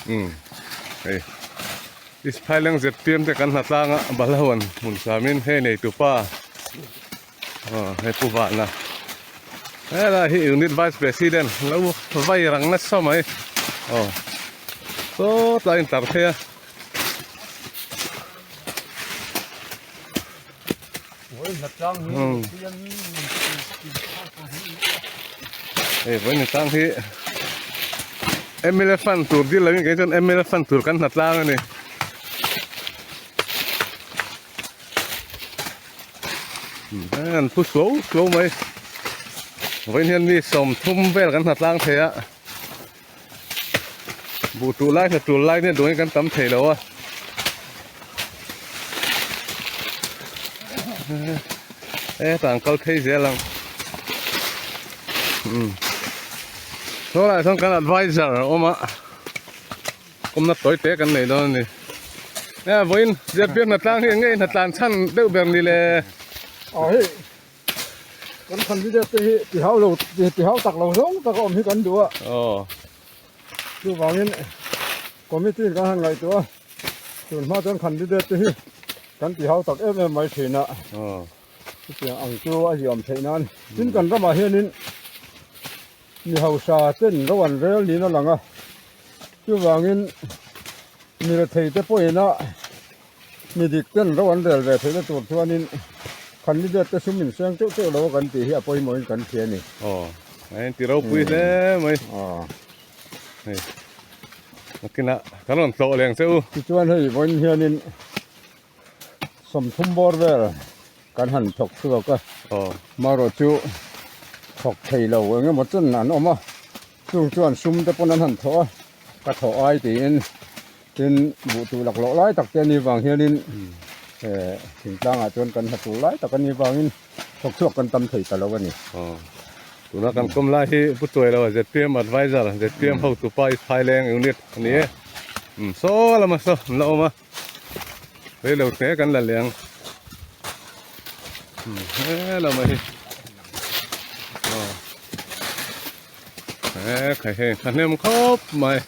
Umm hei East Phaileng ZPM te kan hnatlang a Balahuan hmun samin hei neitu pa aw hei Pu Vana helai hi unit vice president lo vai rang nasa mai aw saw tlai in tlar phei a. Hei vawiin tlang hi mla fund tur dil lovin kei chuan mla fund tur kan hna tlang a ni. An phu suau suau mai. Vawiin hian mi 30 vel kan hna tlang thei a. Buh tuh lai hna tul lai nen duangin kan tam thei lo a. E tah an kal phei zel ang. Umm. Saw lai sawn kan advisor a awm a. Kawmna tawi te kan nei dawn a ni. E vawiin zirtir hnatlang hi eng nge hnatlan chhan deuh ber ni le. Aw hei Kan candidate te hi ti hau lo ti hau tak lo zawng tak a awm hi kan duh a. Aw. Chuvangin committee in kan han ngaihtuah a, tun hma chuan candidate te hi kan ti hau tak em em mai thin a. Aw. Chutiang ang chu a ziawm theih nan. Tin kan ramah hianin mi hausa ten ro an rel niin a lang a. Chuvangin mi rethei te pawhin a Mi dik ten ro an rel ve theihna tur chuanin candidate te sum inseng teuh teuh lo a kan tih hi a pawimawhin kan hria a ni. Aw, a inti ropui hle mai. Aw. Hei, nakinah kan rawn tlawh leng che u. Tichuan hei vawiin hianin 30 bawr vel kan han thawk chhuak a. Aw. Marawh chu thawk thei lo eng emaw chen an awm a, chung chuan sum te pawn an han thawh a, ka thawh ai tiin. Tin, buh tuh laklawh lai tak te a nih vang hianin eh thingtlangah chuan kan hna tur lai tak a nih vangin thawk chhuak kan tam thei ta lo a ni. Aw, tuna kan kawm lai hi Pu Tuailo zpm Advisor, zpm hotupa East Phaileng Unit a ni e. Umm saw lama saw an la awm a, reilo te kan la leng. Umm he lama hi. Aw, he khai hei thahnem khawp mai.